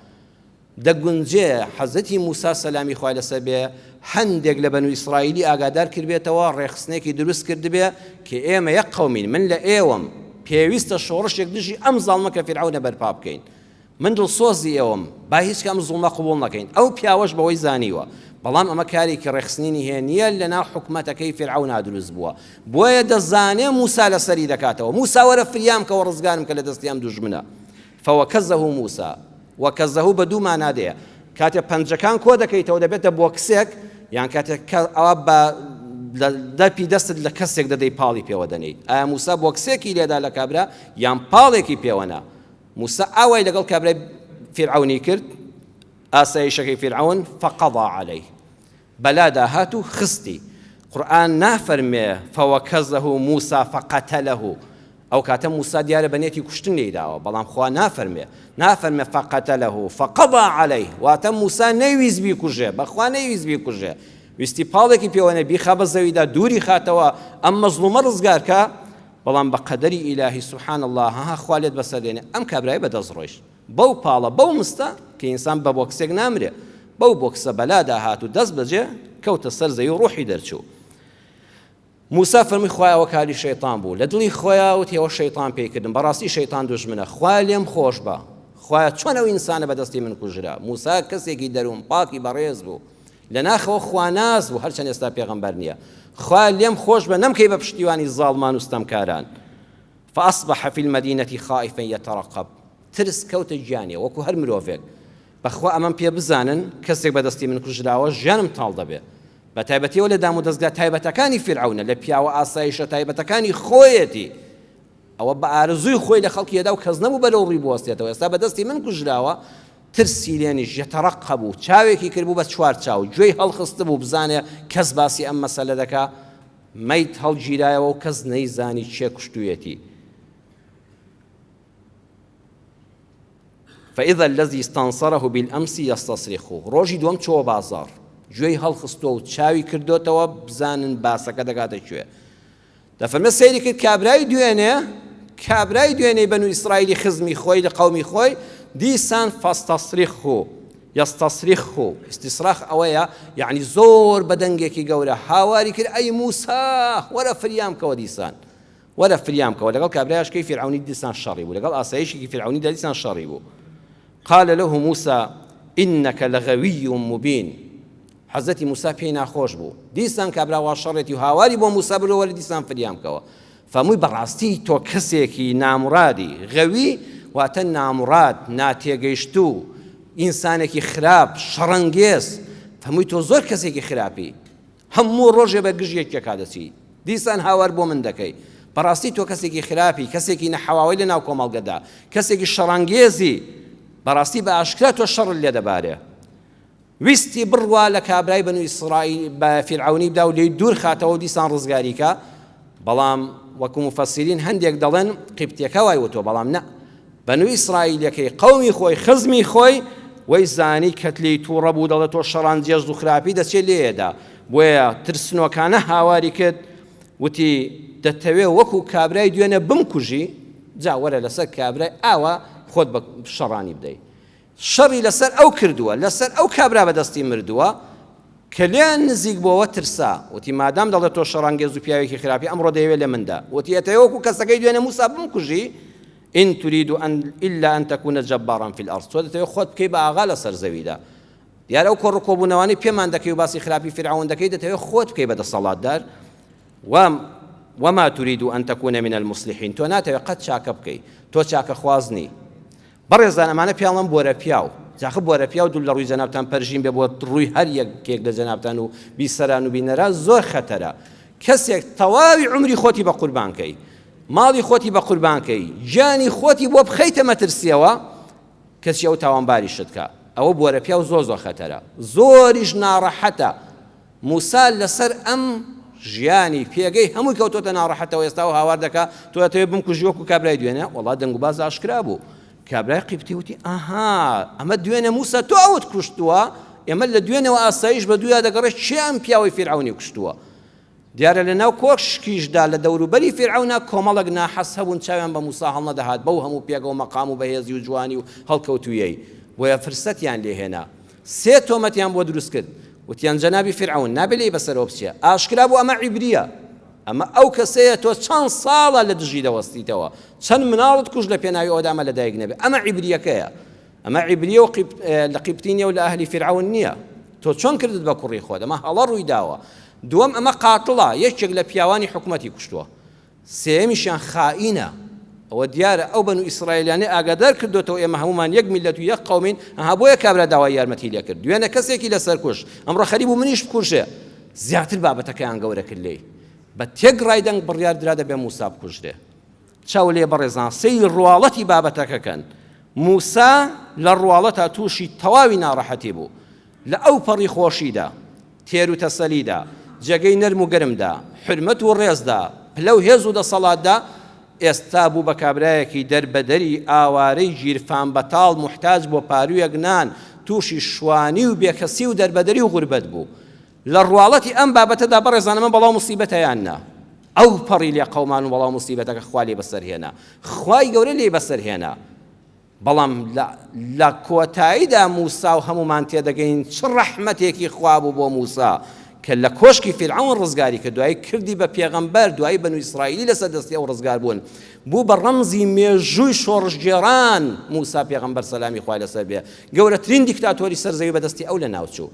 دەگونجێ حەزرەتی موسا سەلامی خوای لەسەر بێ هەندێک لە بەنو ئیسرائیلی ئاگادار کردبێتەوە، ڕێکخستنێکی دروست کردبێ کە ئێمە یەک قەومین، من لە ئێوەم، پێویستە شۆڕشێک دژی ئەم زاڵمە کە فیرعەونە بەرپا بکەین. من دڵسۆزی ئێوەم، با هیچ کام زوڵمە قبوڵ نەکەین. ئەو پیاوەش بەوەی زانیوە. بەڵام ئەمە کارێکی ڕێکخستنی نهێنییە لەناو حکومەتەکەی فیرعەونا دروست بووە. بۆیە دەزانێ موسا لەسەری دەکاتەوە. موسا وەرە فریام کەوە ڕزگارم کە لە دەستی ئەم دوژمنە. فوکزه موسی، وکزه بە دوو مانا دێ، کاتێ پەنجەکان کۆ دەکەیتەوە دەبێتە بۆکسێک، یان کاتێک کە ئەوە بە دەپی دەستت لە کەسێک دەدەی پاڵی پێوە دەنێیت ئایا موسا بۆکسێکی لێدا لە کابرا یان پاڵێکی پێوەنا موسا ئاوای لەگەڵ کابرای فیرعەونی کرد ئاسایشەکەی فیرعەون فقضا علیه بەلادا هات و خستی. قورئان نافەرمێ، فوکزه موسی فقتله، ئەو کاتە موسا دیارە بە نێتی کوشتن لێی داوە، بەڵام خوا نافەرمێ، نافەرمێ فقتله، فقضی علیه، واتە موسا نەیویست بیکوژێ، بەخوا نەیویست بیکوژێ، ویستی پاڵێکی پێوەنێ بیخا بە زەویدا دووری خاتەوە ئەم مەزڵومە ڕزگار کا، بەڵام بە قەدەری ئیلاهی سبحان اللە ها خوا لێت بەسەر دێنێ ئەم کابرایە بە دەست ڕۆیشت. بەو پاڵە بەو مستە کە ئینسان بە بۆکسێک نامرێ بەو بۆکسە بەلادا هات و دەست بەجێ کەوتە سەر زەوی و ڕوحی دەرچوو. موسا فەرمووی خوایە ئەوە کاری شەیتان بوو لە دڵی خۆیا وتی ئەوە شەیتان پێی کردم بەڕاستی شەیتان دوژمنە خوایە لێم خۆش بە خوایە چۆن ئەو ئینسانە بەدەستی من کوژرا موسا کەسێکی دەروون پاکی بەڕێز بوو لە ناخەوە خواناس بوو هەرچەند ئێستا پێغەمبەر نییە خوایە لێم خۆش بە نەمکەی بە پشتیوانی زاڵمان و ستەمکاران فاصبح فی المدینە خائفا یترقب، ترس کەوتە گیانیەوە وەکو هەر مرۆڤێک، بەخوا ئەمەم پێ بزانن کەسێک بەدەستی من کوژراوە ژیانم تاڵ دەبێ، بەتایبەتیەوە لە دامودەزگا تایبەتەکانی فیرعەونە، لە پیاوە ئاسایشە تایبەتەکانی خۆیەتی، ئەوە بە ئارەزووی خۆی لە خەڵکی ئەدا و کەس نەبوو بەرەو ڕووی بوەستێتەوە، ئێستا بەدەستی من کوژراوە، ترسی لێ نیشت، یترقب، چاوێکی کردبوو بە چوار چاو، گوێی هەڵخستبوو بزانێ کەس باسی ئەم مەسەلە دەکا، مەیت هەڵگیرایەوە و کەس نەیزانی کێ کوشتوویەتی. فإذا الذي استنصره بالأمس يستصرخه ڕۆژی دووەم چۆوە بازاڕ گوێی هەڵخستووە و چاوی کردۆتەوە بزانن باسەکە دەگاتە کوێ دەفەرمێ سەیری کرد کابرای دوێنێ کابرای دوێنێی بەنو ئیسرائیلی خزمی خۆی لە قەومی خۆی دیسان فاستەصریخه یستصرخه، استصراخ ئەوەیە یەعنی زۆر بە دەنگێکی گەورە هاواری کرد ئەی موسا وەرە فریام کەوە دیسان وەرە فریام کەوە لەگەڵ کابرایشکەی فیرعەونی دیسان شەڕی بوو لەگەڵ ئاسایشێکی فیرعەونی دا دیسان شەڕی بوو قال له موسى إنك لغوي مبين حەزرەتی موسا پێی ناخۆش بوو دیسان کابرا وا شەڕێتی و هاواری بۆ موسا بردەوە وەرە دیسان فریام کەوە فەرمووی بەڕاستی تۆ کەسێکی نامورادی، غەوی واتە ناموراد، ناتێگەیشتوو، ئینسانێکی خراپ، شەڕەنگێز، فەرمووی تۆ زۆر کەسێکی خراپی، هەموو ڕۆژێ بە گژ یەکێکا دەچی، دیسان هاوار بۆ من دەکەی، بەڕاستی تۆ کەسێکی خراپی، کەسێکی نەحەواوەی لە ناو کۆمەڵگەدا، کەسێکی شەڕانگێزی، بەڕاستی بە ئاشکرا تۆ شەڕت لێ دەبارێ. ویستی بڕوا لە کابرای بەنو ئیسرائیل بە فیرعەونی بدا و لێی دوور خاتەوە و دیسان ڕزگاری کا، بەڵام وەکو موفەسیرین هەندێک دەڵێن قیبتیەکە وای وتووە، بەڵام نا بەنو ئیسرائیلەکەی قەومی خۆی خزمی خۆی وەی زانی کەت لێی تووڕە بوو دەڵێ تۆ شەڕانجێز و خراپی دەچێ لێیەدا، بۆیە ترسنۆکانە هاواری کرد وتی دەتەوێ وەکو کابرای دوێنێ بمکوژی جا وەرە لەسەر کابرای ئاوا خۆت بە شەڕانی بدەی. شەڕی لەسەر ئەو کردووە، لەسەر ئەو کابرا بەدەستی مردووە، کە لێیان نزیک بۆوە ترسا، وتی، مادام دەڵێ تۆ شەڕانگێز و پیاوێکی خراپی، ئەمڕۆ دەیەوێ لە من دا. وتی، ئەتەوێ وەکو کەسەکەی دوێنێ موسا بمکوژی؟ ان ترید ان الا ان تکون جبارا فی الارض، تۆ دەتەوێ خۆت بکەی بە ئاغا لەسەر زەویدا. دیارە ئەو کۆڕ و کۆبوونەوانەی پێمان دەکەی و باسی خراپی فیرعەون دەکەی، دەتەوێ خۆت بکەی بە دەسەڵاتدار؟ و وما ترید ان تکون من المصلحین، تۆ ناتەوێ قەت چاکە بکەی، تۆ چاکەخواز نی. بەڕێزان ئەمانە پیاڵەن بۆرە پیاو جاخ بۆرە پیاو دوور لە ڕووی جەنابتان پەرژین بێ بۆ ڕووی هەر یەکێک لە جەنابتان و بیسەران و بینەران زۆر خەتەرە کەسێک تەواوی عومری خۆتی بە قوربان کەی ماڵی خۆتی بە قوربان کەی گیانی خۆتی بۆ بخەیتە مەترسیەوە کەچی ئەو تاوانباری شت کە ئەوە بۆرە پیاو زۆر زۆر خەتەرە زۆریش ناڕەحەتە موسا لەسەر ئەم ژیانی پێگەی هەمووی کەوتۆتە ناڕەحەتەوە ئێستا و هاوار دەکا تۆ ئەتەوێ بمکوژی وەکو کابرای دوێنێ وەڵا دەنگوباز ئاشکرا بوو کابرای قیبتی وتی ئەها ئەمە دوێنێ موسا تۆ ئەوت کوشتووە ئێمە لە دوێنێوە ئاسایش بە دویا دەگەڕێ کێ ئەم پیاوەی فیرعەونی کوشتووە دیارە لە ناو کۆشکیشدا لە دەوروبەری فیرعەونا کۆمەڵێک ناحەز هەبوون چاویان بە موسا هەڵنەدەهات بەو هەموو پێگە و مەقام و بەهێزی و جوانی و هەڵکەوتوویەی بۆیە فرسەتیان لێهێنا سێ تۆمەتیان بۆ دروست کرد، وتیان جەنابی فیرعەون نابێ لێی بەسەرەوە بچێ، ئاشکرا بوو ئەمە عیبرییە، ئەمە ئەو کەسەیە تۆ چەند ساڵە لە دژی دەوەستیتەوە، چەند مناڵت کوشت لە پێناوی ئەوەدا ئەمە لەدایک نەبێ، ئەمە عیبرییەکەیە، ئەمە عیبرییە و لە قیبتی نییە و لە ئەهلی فیرعەون نییە، تۆ چۆن کردت بە کوڕی خۆت، ئەمە هەڵە ڕووی داوە. دووەم ئەمە قاتڵە، یەکێک لە پیاوانی حکومەتی کوشتووە. سێیەمیشیان خائینە. ئەوە دیارە ئەو بەنو ئیسرائیلیانەی ئاگادار کردۆتەوە ئێمە هەموومان یەک میللەت و یەک قەومین، ئەها بۆیە کابرا داوای یارمەتی لێ کرد، دوێنێ کەسێکی لەسەر کوشت، ئەمڕۆ خەریک بوو منیش بکوژێ، زیاتر بابەتەکەیان گەورە کرد لێی. بە تێکڕای دەنگ بڕیار درا دەبێ موسا بکوژرێ. چاو لێ بەڕێزان سەیری ڕواڵەتی بابەتەکە کەن. موسا لە ڕواڵەتا تووشی تەواوی ناڕەحەتی بوو. لە ئەوپەڕی خۆشیدا، تێروتەسەلیدا، جێگەی نەرم و گەرمدا، حورمەت و ڕێزدا، پلە و هێز و دەسەڵاتدا، ئێستا بوو بە کابرایەکی دەربەدەری ئاوارەی گیرفان بەتاڵ موحتاج بۆ پاروویەک نان، تووشی شوانی و بێکەسی و دەربەدەری و غوربەت بوو. لە ڕواڵەتی ئەم بابەتەدا بەڕێزان ئەمە بەڵا و موسیبەتە یان نا؟ ئەوپەڕی لێقەومان و بەڵا و موسیبەتەکە خوا لێی بەسەر هێنا. خوای گەورە لێی بەسەر هێنا. بەڵام لە کۆتاییدا موسا و هەموومان تێدەگەین چ ڕەحمەتێکی خوا بوو بۆ موسا کە لە کۆشکی فیرعەون ڕزگاری کرد دوایی کردی بە پێغەمبەر دوایی بەنو ئیسرائیلی لەسەر دەستی ئەو ڕزگار بوون بوو بە ڕەمزی مێژووی شۆڕشگێڕان موسا پێغەمبەر سەلامی خوای لەسەر بێ گەورەترین دیکتاتۆری سەر زەوی بەدەستی ئەو لەناوچوو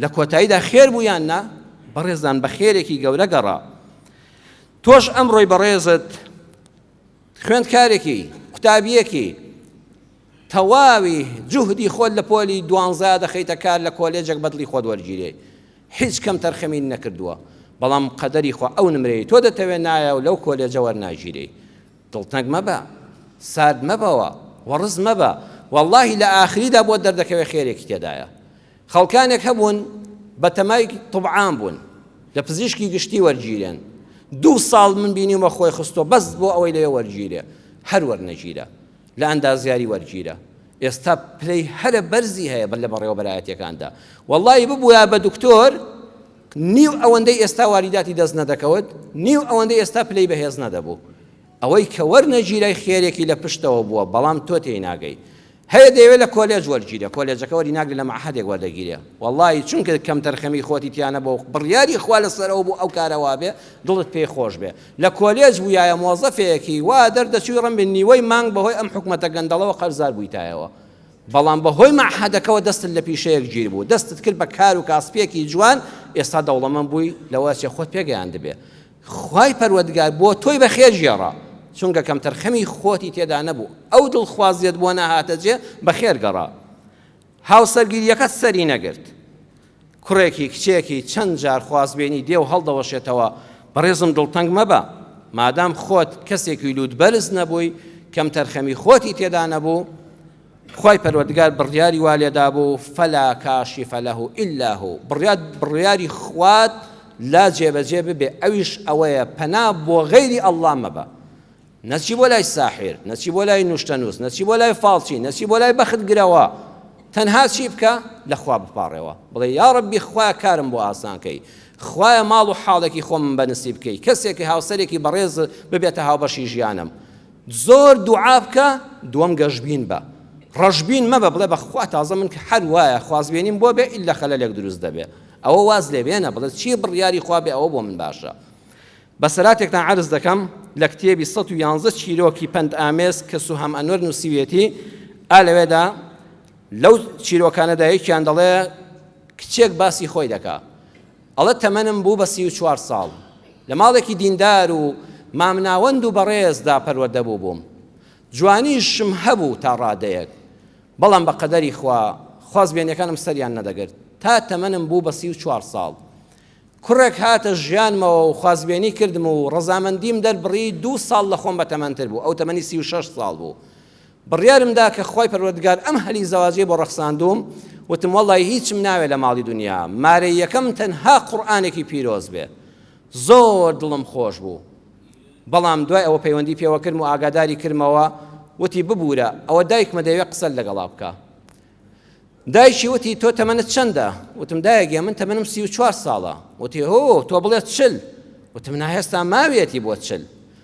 لە کۆتاییدا خێر بوو یان نا بەڕێزان بە خێرێکی گەورە گەڕا تۆش ئەمڕۆی بەڕێزت خوێندکارێکی، قوتابییەکی، تەواوی جوهدی خۆت لە پۆلی دوانزە دەخەیتە کار لە کۆلێجێک بەدڵی خۆت وەرگیرێی هیچ کەم تەرخەمین نەکردووە بەڵام قەدەری خوا ئەو نمرەی تۆ دەتەوێ نایە و لەو کۆلێجە وەرناگیرێی دڵتەنگ مەبە سارد مەبەوە وەڕز مەبە واللهی لە ئاخریدا بۆت دەردەکەوێ خێرێکی تێدایە خەڵکانێک هەبوون بەتەمای طب عام بوون لە پزیشکی گشتی وەرگیرێن دوو ساڵ من بینیومە خۆی خستۆ بەس بۆ ئەوەی لەوێ وەرگیرێ هەر وەرنەگیرا لە ئەندازیاری وەرگیرە ئێستا پلەی هەرە بەرزی هەیە بە لە بەڕێوەبەرایەتیەکاندا وەڵی ببووە بە دکتۆر نیو ئەوەندەی ئێستا واریداتی دەست نەدەکەوت نیو ئەوەندەی ئێستا پلەی بەهێز نەدەبوو ئەوەی کە وەرنەگیرای خێرێکی لە پشتەوە بووە بەڵام تۆ تێی ناگەی هەیە دەیەوێت لە کۆلێج وەرگیرێ کۆلێجەکە وەری ناگرێ لە مەعهەدێک وەردەگیرێ وەڵڵاهی چونکە کەمتەرخەمی خۆتی تیا نەبووە و بڕیاری خوا لەسەر ئەوە بوو ئەو کارە وابێ دڵت پێی خۆش بێ لە کۆلێج بوویایە مۆزەفێکی وا دەردەچووی ڕەنبێ نیوەی مانگ بەهۆی ئەم حکومەتە گەندەڵەوە قەرزار بوویتایەوە بەڵام بەهۆی مەعهەدەکەوە دەستت لە پیشەیەک گیر بوو دەستت کرد بە کار و کاسپیەکی جوان ئێستا دەوڵەمەند بووی لەوە چێ خۆت پێگەیاندبێ خوای پەروەردگار بۆ تۆی بەخێر گێڕا چونکە کەمتەرخەمی خۆتی تێدا نەبوو ئەو دڵخوازیەت بۆ نەهاتە جێ بەخێر گەڕا هاوسەرگیریەکەت سەری نەگرت کوڕێکی کچێکی چەند جار خوازبێنی دێ و هەڵدەوەشێتەوە بەڕێزم دڵتەنگ مەبە مادام خۆت کەسێکی لوت بەرز نەبووی کەمتەرخەمی خۆتی تێدا نەبوو خوای پەروەردگار بڕیاری وا لێدابوو فلا کاشف له الا هو بڕیات بڕیاری خوات لا جێبەجێ ببێ ئەویش ئەوەیە پەنا بۆ غەیری ئەڵڵا مەبە نەچی بۆ لای ساحیر نەچی بۆ لای نوشتەنووس نەچی بۆ لای فاڵچی نەچی بۆ لای بەخت گرەوە تەنها چی بکە لە خوا بپاڕێوە بڵێ یا ڕەبی خوایە کارم بۆ ئاسانکەی خوایە ماڵ و حاڵێکی خۆمم بە نسیب بکەی کەسێکی هاوسەرێکی بەڕێز ببێتە هاوبەشی ژیانم زۆر دوعا بکە دووەم گەشبین بە ڕەشبین مەبە بڵێ بەخوا تازە من هەر وایە خوازبێنیم بۆ بێ ئیلا خەلەلێک دروست دەبێ ئەوە واز لێ بێنە بڵێ چی بڕیاری خوا بێ ئەوە بۆ من باشە بەسەراتێکتان عەرز دەکەم لە کتێبی 111 چیرۆکی پەند ئامێز کە سوهام ئەنوەر نووسیویەتی ئا لەوێدا لەو چیرۆکانەدا یەکیان دەڵێ کچێک باسی خۆی دەکا ئەڵێ تەمەنم بوو بە 34 ساڵ لە ماڵێکی دیندار و مامناوەند و بەڕێزدا پەروەردە بووبووم. جوانیشم هەبوو تا ڕادەیەک. بەڵام بە قەدەری خوا، خوازبێنیەکانم سەریان نەدەگرت. تا تەمەنم بوو بە 34 ساڵ. کوڕێک هاتە ژیانمەوە و خوازبێنی کردم و ڕەزامەندیم دەربڕی، دوو ساڵ لە خۆم بەتەمەنتر بوو، ئەو تەمەنی 36 ساڵ بوو. بڕیارم دا کە خوای پەروەردگار ئەم هەلی زەواجەی بۆ ڕەخساندووم، وتم وەڵڵاهی هیچم ناوێ لە ماڵی دونیا، مارەییەکەم تەنها قورئانێکی پیرۆز بێ. زۆر دڵم خۆش بوو. بەڵام دوای ئەوە پەیوەندی پێوە کردم و ئاگاداری کردمەوە، وتی ببورە، ئەوە دایکمە دەیەوێ قسەت لەگەڵا بکا. دایکی وتی تۆ تەمەنت چەندە؟ وتم دایە گیان من تەمەنم 34 ساڵە. وتی هۆ تۆ بڵێ چل. وتم نا هێستا ماویەتی بۆ چل.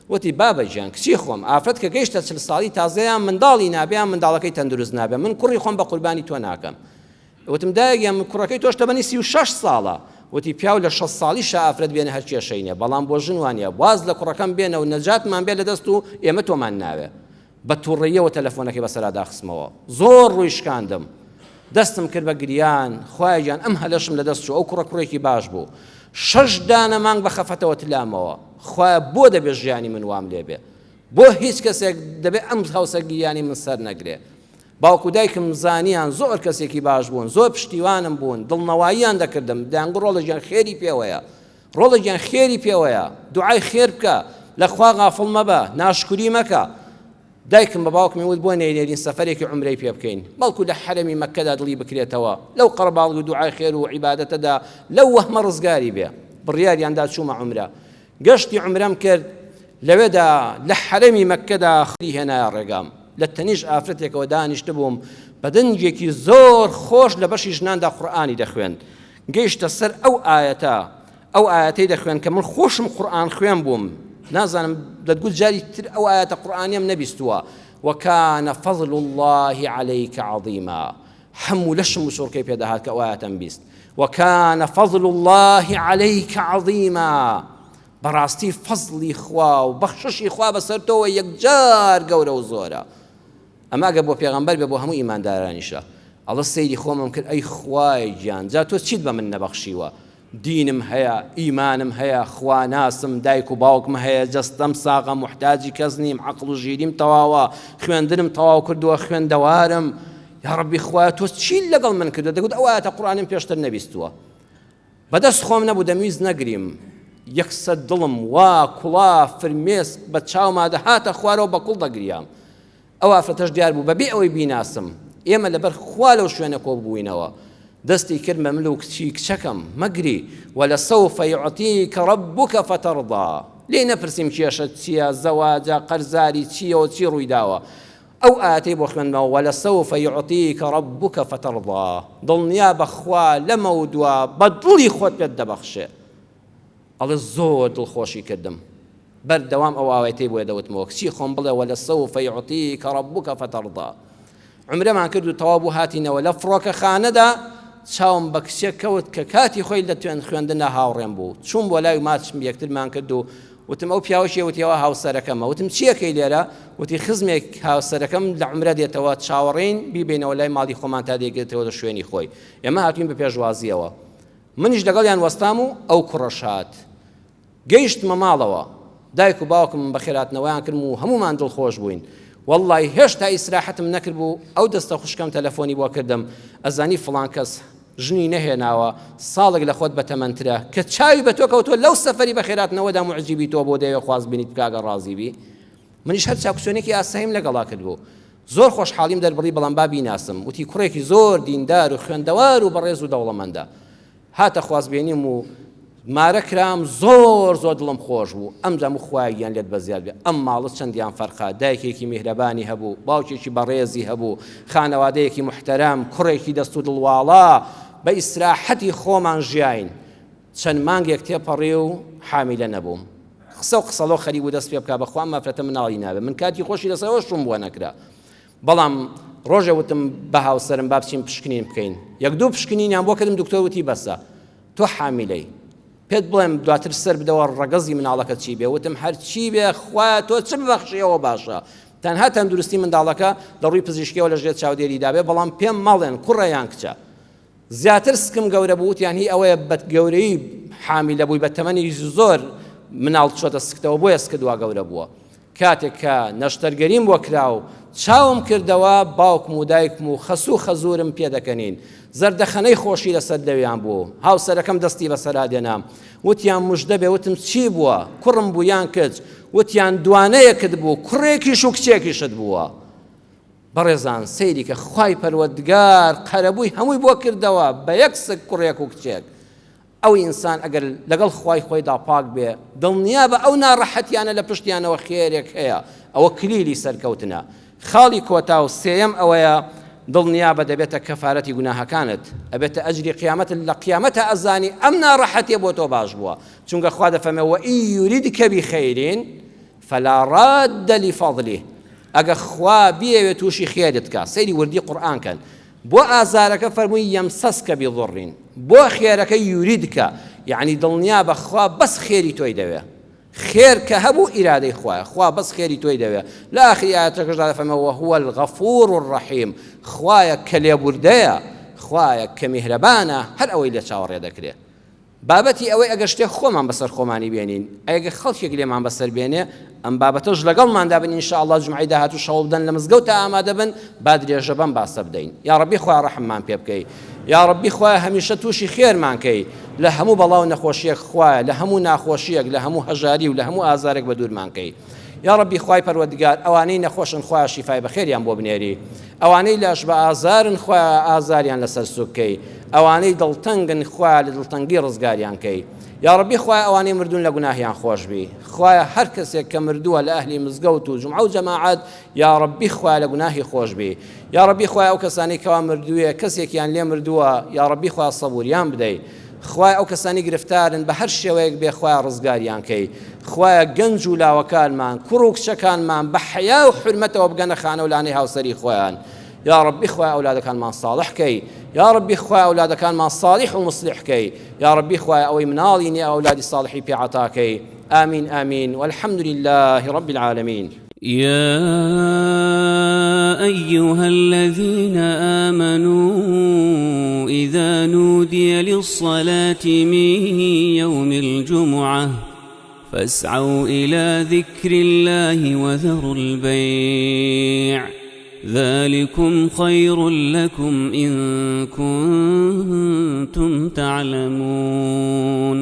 وتی بابە گیان کچی خۆم ئافرەت کە گەیشتە چل ساڵی تازە یان منداڵی نابێ یان منداڵەکەی تەندروست نابێ من کوڕی خۆم بە قوربانی تۆ ناکەم. وتم دایە گیان من کوڕەکەی تۆش تەمەنی 36 ساڵە. وتی پیاو لە شەست ساڵیشا ئافرەت بێنە هەر کێشەی نیە بەڵام بۆ ژن وانە واز لە کوڕەکەم بێنە و نەجاتمان بێ لە دەست و ئێمە تۆمان ناوێ. بە توڕەییەوە تەلەفۆنەکەی بەسەرا داخستمەوە. زۆر ڕووی شکاندم. دەستم کرد بە گریان، خوایە گیان ئەم هەلەشم لەدەست چوو، ئەو کوڕە کوڕێکی باش بوو. شەش دانە مانگ بە خەفەتەوە تلامەوە. خوایە بۆ دەبێ ژیانی من وام لێ بێ؟ بۆ هیچ کەسێک دەبێ ئەم هاوسەرگیریانەی من سەر نەگرێ. باوک و دایکم زانیان زۆر کەسێکی باش بوون، زۆر پشتیوانم بوون، دڵنەواییان دەکردم، دەیانگوت ڕۆڵە گیان خێری پێوەیە، ڕۆڵە گیان خێری پێوەیە، دوعای خێر بکە، لە خوا غافڵ مەبە، ناشکوری مەکە. دایکم بە باوکمی وت بۆ نەینێرین سەفەرێکی عومرەی پێ بکەین، بەڵکو لە حەرەمی مەککەدا دڵی بکرێتەوە، لەو قەرەباڵغی و دوعای خێر و عیبادەتەدا لەو وەهمە ڕزگاری بێ. بڕیاریان دا چوومە عومرە. گەشتی عومرەم کرد، لەوێدا لە حەرەمی مەککەدا خی هێنایە ڕێگام. لە تەنیشت ئافرەتێکەوە دانیشتبووم، بە دەنگێکی زۆر خۆش لە بەشی ژناندا قورئانی دەخوێند. گەیشتە سەر ئەو ئایەتە، ئەو ئایەتەی دەخوێند کە من خۆشم قورئان خوێن بووم، نازانم دەتگوت جاری تر ئەو ئایەتە قورئانیەم نەبیستووە، وکان فضل اللە علیک عظیما. هەموو لەشم وچوڕکەی پێ دەهات کە ئەو ئایەتەم بیست، وکان فضل اللە علیک عظیما، بەڕاستی فەزڵی خوا و بەخششی خوا بەسەر تۆوە یەکجار گەورە و زۆرە. ئەمە ئەگەر بۆ پێغەمبەر بێ بۆ هەموو ئیماندارانیشە. ئەڵە سەیری خۆمم کرد ئەی خوای گیان جا تۆ چیت بە من نەبەخشیوە؟ دینم هەیە، ئیمانم هەیە، خواناسم، دایک و باوکم هەیە، جەستەم ساغە، موحتاجی کەس نیم، عەقڵ و ژیریم تەواوە، خوێندنم تەواو کردووە، خوێندەوارم. یاڕەبی خوایە تۆ چیت لەگەڵ من کردووە؟ دەگوت ئەو ئایەتە قورئانیم پێشتر نەبیستووە. بەدەست خۆم نەبوو دەمویست نەگریم. یەکسەر دڵم وا کوڵا، فرمێسک بە چاوما دەهاتە خوارەوە بە کوڵ دەگریام. ئەو ئافرەتەش دیار بوو بەبێ ئەوەی بیناسم ئێمە لەبەر خوا لەو شوێنە کۆ بووینەوە. دەستی کرد بە مل و کچی کچەکەم مەگری، ولسوف یعطیک ربک فترضی. لێی نەپرسیم کێشەت چییە، زەواجە، قەرزاری چییە و چی ڕوویداوە. ئەو ئایەتەی بۆ خوێندمەوە، ولسوف یعطیک ربک فترضی، دڵنیابە خوا لەمەودوا بە دڵی خۆت پێت دەبەخشێ. ئەڵێ زۆر دڵخۆشی کردم بەردەوام ئەو ئاوایتەی بۆیە دەوتمەوە کچی خۆم بڵێ ولسوف یعطیک ربک فترضی. عومرەمان کرد و تەواو بوو هاتینەوە لە فڕۆکەخانەدا چاوم بە کچێک کەوت کە کاتی خۆی لە توێن خوێندندا هاوڕێم بوو چووم بۆ لای و ماچم یەکترمان کرد و وتم ئەو پیاوە کێ وتی ئەوە هاوسەرەکەمە وتم چیەکەی لێرە وتی خزمێک هاوسەرەکەم لە عومرە دێتەوە چاوەڕێین بیبەینەوە لای ماڵی خۆمان تا دەیگرێتەوە لە شوێنی خۆی ئێمە هاتوین بە پێشوازیەوە منیش لەگەڵیان وەستام و ئەو کوڕەش هات. گەیشتمە ماڵەوە. دایک و باوکم بەخێرهاتنەوەیان کردم و هەموومان دڵخۆش بووین. وەڵڵای هێشتا ئیسراحەتم نەکردبوو، ئەو دەستە خوشکەم تەلەفۆنی بۆ کردم، ئەزانی فڵان کەس ژنی نەهێناوە، ساڵێک لە خۆت بەتەمەنترە، کە چاوی بە تۆ کەوتووە لەو سەفەری بەخێرهاتنەوەدا موعجیبی تۆ بووە دەیەوێ خوازبینیت بکا گەر ڕازی بی. منیش هەر چاکوچۆنێکی ئاساییم لەگەڵا کردبوو. زۆر خۆشحاڵیم دەربڕی بەڵام با بیناسم. وتی کوڕێکی زۆر دیندار و خوێندەوار و بەڕێز و دەوڵەمەندە. هاتە خوازبێنیم و مارە کرام زۆر زۆر دڵم خۆش بوو. ئەمجا مو خوایە گیان لێت بەزیاد بێ ئەم ماڵە چەندیان فەرقە دایکێکی میهرەبانی هەبوو باوکێکی بەڕێزی هەبوو خانەوادەیەکی موحتەرەم کوڕێکی دەست و دڵ واڵا بە ئیسراحەتی خۆمان ژیاین. چەند مانگێک تێپەڕی و حامیلە نەبووم. قسە و قسەڵۆ خەریک بوو دەست پێ بکا بەخوا ئەم ئافرەتە مناڵی نابێ من کاتی خۆشی لەسەر ئەوە شووم بووە نەکرا بەڵام ڕۆژێ وتم بە هاوسەرم با بچین پشکنین بکەین یەک دوو پشکنینیان بۆ کردم دکتۆر وتی بەسە تۆ حامیلەی پێت بڵێم دواتر سەر بدەوە ڕەگەزی مناڵەکە چی بێ وتم هەرچی بێ خوایە تۆ چ ببەخشیەوە باشە تەنها تەندروستی منداڵەکە لە ڕووی پزیشکیەوە لە ژێر چاودێریدا بێ بەڵام پێم مەڵێن کوڕە یان کچە زیاتر سکم گەورە بوو وتیان هی ئەوەیە بە گەورەیی حامیلە بووی بە تەمەنی زۆر مناڵ چۆتە سکتەوە بۆیە سکت وا گەورە بووە کاتێک کە نەشتەرگەریم بۆ کرا و چاوم کردەوە باوکم و دایکم و خەسوو خەزوورم پێدەکەنین زەردەخەنەی خۆشی لەسەر لەویان بوو هاوسەرەکەم دەستی بەسەرا دێنام وتیان مژدە بێ وتم چی بووە کوڕم بوو یان کچ وتیان دوانەیەکت بوو کوڕێکیش و کچێکیشت بووە بەڕێزان سەیری کە خوای پەروەردگار قەرەبووی هەمووی بۆ کردەوە بە یەک سک کوڕێک و کچێک ئەو ئینسان ئەگەر لەگەڵ خوای خۆیدا پاک بێ دڵنیا بە ئەو ناڕەحەتیانە لە پشتیانەوە خێرێک هەیە ئەوە کلیلی سەرکەوتنە خاڵی کۆتا و سێیەم ئەوەیە دڵنیا بە دەبێتە کەفارەتی گوناهەکانت ئەبێتە ئەجری قیامەتت لە قیامەتە ئەزانی ئەم ناڕەحەتیە بۆ تۆ باش بووە چونکە خوا دەفەرمێ وئین یوریدک بخیر فلا راد لفضله ئەگە خوا بیەوێ تووشی خێرت کا سەیری وردی قورئان کەن بۆ ئازارەکە فەرمووی یەمسەسکە بضڕین بۆ خێرەکە یوریدکە یعنی دڵنیا بە خوا بەس خێری تۆی دەوێ خێر کە هەبوو ئیرادەی خوایە خوا بەس خێری تۆی دەوێ لە ئاخری ئاەتەکەشدا دەفەرمێ وهو الغفور الرحیم خوایە کە لێبوردەیە خوایە کە میهرەبانە هەر ئەوەی لێ چاوەڕێ دەکرێ. بابەتی ئەوەی ئەگەر شتێک خۆمان بەسەر خۆمانی بێنین، ئەگەر خەڵکێک لێمان بەسەر بێنێ، ئەم بابەتەش لەگەڵماندا بن ان شاء اللە جومعەی داهاتووش هەوڵ بدەن لە مزگەوتا ئامادە بن با درێژە بەم باسە بدەین. یاڕەبی خوایە ڕەحممان پێ بکەی. یاڕەبی خوایە هەمیشە تووشی خێرمان کەی. لە هەموو بەڵا و نەخۆشیەک خوایە لە هەموو ناخۆشیەک لە هەموو هەژاری و لە هەموو ئازارێک بەدوورمان کەی. یاڕەبی خوای پەروەردگار ئەوانەی نەخۆشن خوایە شیفای بەخێریان بۆ بنێری. ئەوانەی لەش بە ئازارن خوایە ئازاریان لەسەر سوک کەی ئەوانەی دڵتەنگن خوایە لە دڵتەنگی ڕزگاریان کەی یاڕەبی خوایە ئەوانەی مردوون لە گوناهیان خۆش بی خوایە هەر کەسێک کە مردووە لە ئەهلی مزگەوت و جومعە و جەماعەت یاڕەبی خوایە لە گوناهی خۆش بی یاڕەبی خوایە ئەو کەسانەی کەوا مردوویە کەسێکیان لێ مردووە یاڕەبی خوایە سەبوریان بدەی خوایە ئەو کەسانی گرفتارن بە هەر شێوەیەک بێ خوایە ڕزگاریان کەی خوایە گەنج و لاوەکانمان کوڕ و کچەکانمان بە حەیا و حورمەتەوە بگەنە خانە و لانەی هاوسەری خۆیان یا ڕەبی خوایە ئەولادەکانمان ساڵح کەی یا ڕەبی خوایە ئەولادەکانمان ساڵح و مصلح کەی یا ڕەبی خوایە ئەوەی مناڵی نییە ئەولادی ساڵحی پێ عەتا کەی آمین آمین والحمد لله رب العالمین. يا أيها الذين آمنوا إذا نودي للصلاة من يوم الجمعة فاسعوا إلى ذكر الله وذروا البيع ذلكم خير لكم إن كنتم تعلمون.